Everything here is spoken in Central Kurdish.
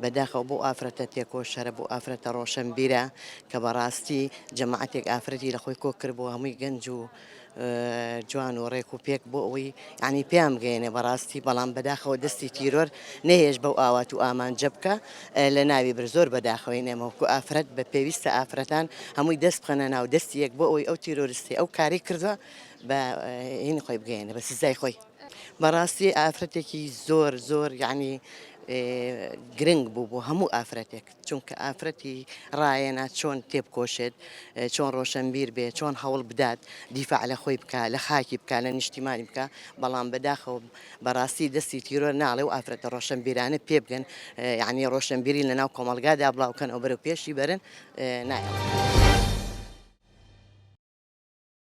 بەداخەوە بۆ ئافرەتە تێکۆشەرە بۆ ئافرەتە ڕۆشەنبیرە کە بەڕاستی جەماعەتێک ئافرەتی لە خۆی کۆ کردبوو هەمووی گەنج و جوان و ڕێک و پێک بۆ ئەوەی یانی پێیان بگەیەنێ بەڕاستی بەڵام بەداخەوە دەستی تیرۆر نەهێشت بەو ئاوات و ئامانجە بکە لە ناوی بر زۆر بەداخەوەین ئێمە وەکو ئافرەت بە پێویستە ئافرەتان هەمووی دەست بخەنە ناو دەستی یەک بۆ ئەوەی ئەو تیرۆرستی ئەو کاری کردوە بە هین خۆی بگەیەنێ بە سزای خۆی. بەڕاستی ئافرەتێکی زۆر زۆر یانی گرنگ بوو بۆ هەموو ئافرەتێک چونکە ئافرەتی ڕایەنا چۆن تێبکۆشێت چۆن ڕۆشنبیر بێ چۆن هەوڵ بدات دیفاع لە خۆی بکا لە خاکی بکا لە نیشتیمانی بکا بەڵام بەداخەوە بەڕاستی دەستی تیرۆر ناڵێ و ئافرەتە ڕۆشنبیرانە پێبگەن یعنی ڕۆشنبیری لەناو کۆمەڵگادا بڵاوکەن ئەو بەرەو پێشی بەرن نایەڵن.